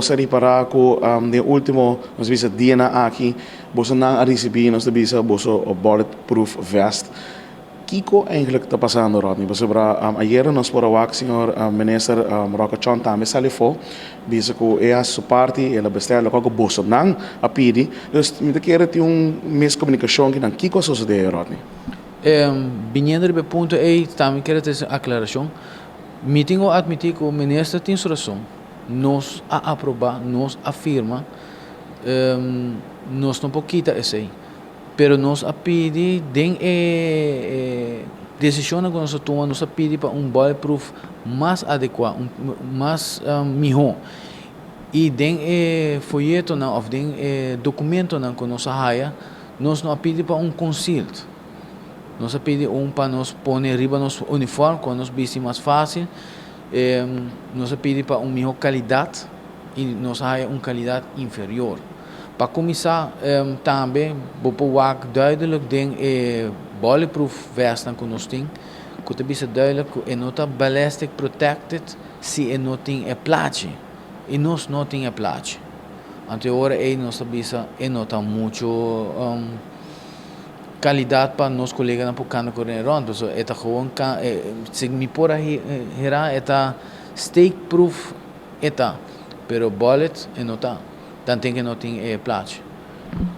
Nos a ripará ku den último, nos bisa, dianan aki, bosonan a risibí, nos ta bisa, boso bulletproof vest. Kiko eigenlijk ta pasando, Rodney? Pasobra ayera nos por a wak señor minister Roque Chong tambe sali afó, bisa ku e hasi su parti, el a bestèl loke ku bosonan a pidi. Dus mi ta kere tin un miskomunikashon kinan. Kiko a sosodé, Rodney? Biniendo riba e punto ei, tambe kere trese un aklarashon. Mi tin ku atmití ku minister tin su rason. Nos a aproba, nos a firma, nos no por kita esey. Pero nos a pidi den e decisionnan cu nos a tuma, nos a pidi pa un bulletproof mas adecua, mas miho. Y den e foyetonan of den e documentonan cu nos a haya, nos no a pidi pa un concealed. Nos a pidi un pa nos pone riba nos uniform, cu nos bisti mas facil. Nos a pidi pa un mihó kalidat i nos a haya un kalidat inferior. Pa kuminsá tambe bo por wak duidelik den e bulletproof vestnan ku nos tin ku ta bisa duidelik ku e no ta ballistic protected si e no tin e plachi i nos no tin e plachi. Anto e ora ei nos ta bisa e no ta muchu. Calidad pa nos coleganan por cana corre rond pasobra e ta gewoon si mi por a hera e ta steek proof e ta pero bullet e no ta dan tin ke no tin e plachi.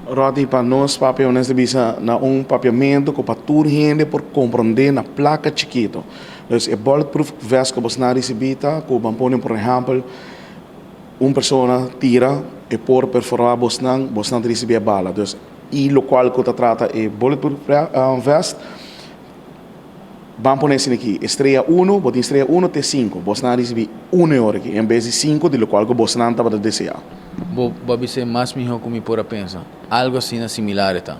Rodney pa nos papia honesto ta bisa na un papiamento ku pa tur hende por komprondé na plaka chikito. Dus e bullet proof vest ku bosnan a risibí ta ku ban pone por ehèmpel un persona tira e por perforá bosnan, bosnan ta risibí e bala. Dus Y locual cu ta trata e bulletproof vest, ban pone esaki aki, estrella uno, bo tin estrella uno te cinco, bosnan a ricibi uno e ora aki, en bes di cinco di locual cu bosnan tabata desea. Bo a bisa e mas miho cu mi por a pensa. Algo asina similar e ta.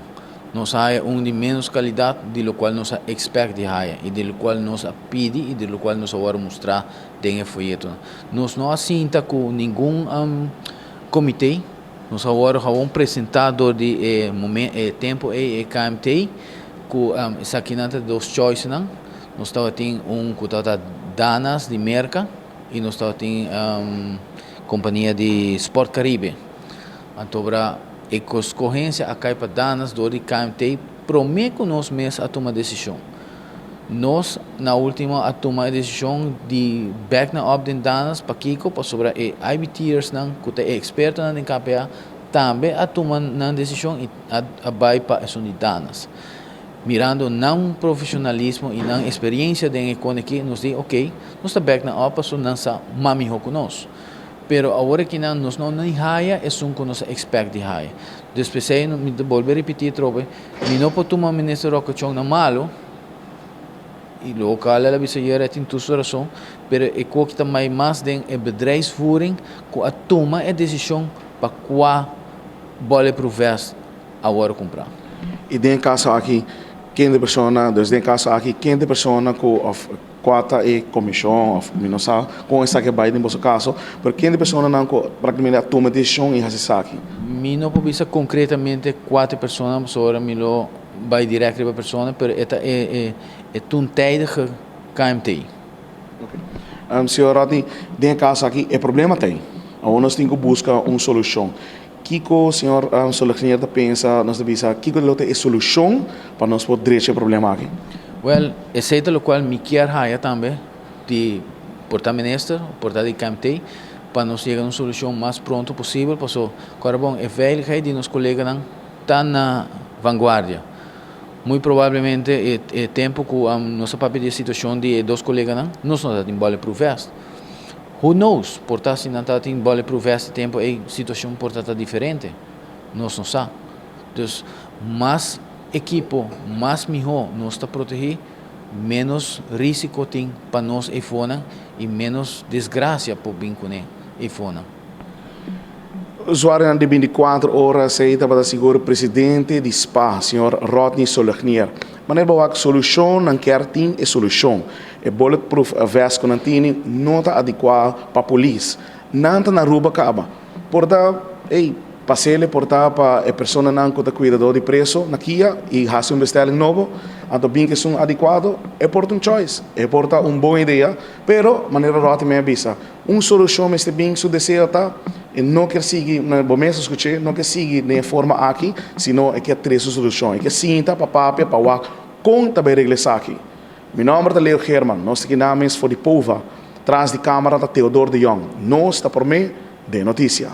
Nos a haya un di menos calidad di locual nos a expect di haya y di locual nos a pidi y di locual nos a worde mustra den e foyetonan. Nos no a sinta cu ningun comite. Nos a wòrdu gawon presentá dor di e momen e tempu ei e KMT ku esakinan ta dos choicenan. Nos tabatin un ku tabata Danas di Merka i nos tabatin kompania di Sport Caribe. Antobra e skohensia a kai pa Danas dor di KMT promé ku nos mes a tuma desishon. Nos na ultimo a tuma e desishon di bek nan op den Danas, pakiko? Pasobra e IBT'ersnan ku ta e ekspertonan den KPA tambe a tuma nan desishon i a bai pa esun di Danas. Mirando nan profeshonalismo i nan eksperiensia den e kone aki, nos di oke, nos ta bek nan op pasobra nan sa mas mihó ku nos. Pero awor akinan nos no ni haya esun ku nos a ekspèkt di haya. Dus p'esei mi ta bolbe ripití atrobe, Mi no por tuma minister Roque Chong na malo, y local el a bisa ayer, e tin tur su razon, pero e koki ta mai mas den e bedrijfsvoering cu a tuma e decision pa cua bulletproof vest a worde cumpra. Y den e caso aki, ken ta e persona, dus den e caso aki, ken ta e persona cu of Kua ta e komishon òf mi no sa kon esaki a bai den boso kaso, pero ken di personanan ku praktikamente a tuma e desishon i hasi esaki? Mi no por bisa konkretamente kua ta e persona pasobra mi lo bai dirèkt riba e persona, pero e ta e e toentijdige KMT. Oke. Señor Rodney, den e kaso aki e problema ta ei. Awor nos tin ku buska un solushon. Kiko señor Solegnier ta pensa, nos ta bisa, kiko lo ta e solushon pa nos por drecha e problema aki? Wel, esei ta lokual mi kier haya tambe di por ta minister, por ta di KMT, pa nos yega na un solushon mas pronto posibel, paso kòrda bon, e veiligheid di nos koleganan ta na vanguardia. Muy probablemente e e tempu ku nos a papia di e situashon di e dos koleganan, nos no ta tin bulletproof vest. Who knows, por ta si nan tabatin bulletproof vest e tempo ey situacion por ta ta diferente, nos no sa. Dus mas ekipo, mas miho nos ta protegi, menos risico tin pa nos eyfonan y menos desgracia por bin cune eyfonan. Usuarionan di 24 ora esey tabata sigur presidente di spa, señor Rodney Solegnier. Manera bo wak solucion nan kier tin e solucion. E bulletproof vest cu nan tini no ta adecua pa polis. Nan ta na Aruba caba. Por ta, ey, pasele por ta pa e personanan cu ta cuidador di preso na kia y haci un bestelling nobo. Anto bin ku esun adekuado, e por ta un choice, e por ta un bon idea, pero manera Roti mi a bisa, un solushon mester bin. Su deseo ta, e no ke sigui, bo mes a skuch'é, no ke sigui den e forma aki, sino e ke trese solushon, e ke sinta pa papia pa wak kon ta bai regla esaki. Mi nòmber ta Leo German, nos ta aki namens for di Pova, tras di kamera ta Theodor de Jong. Nos ta Promé den Notisia.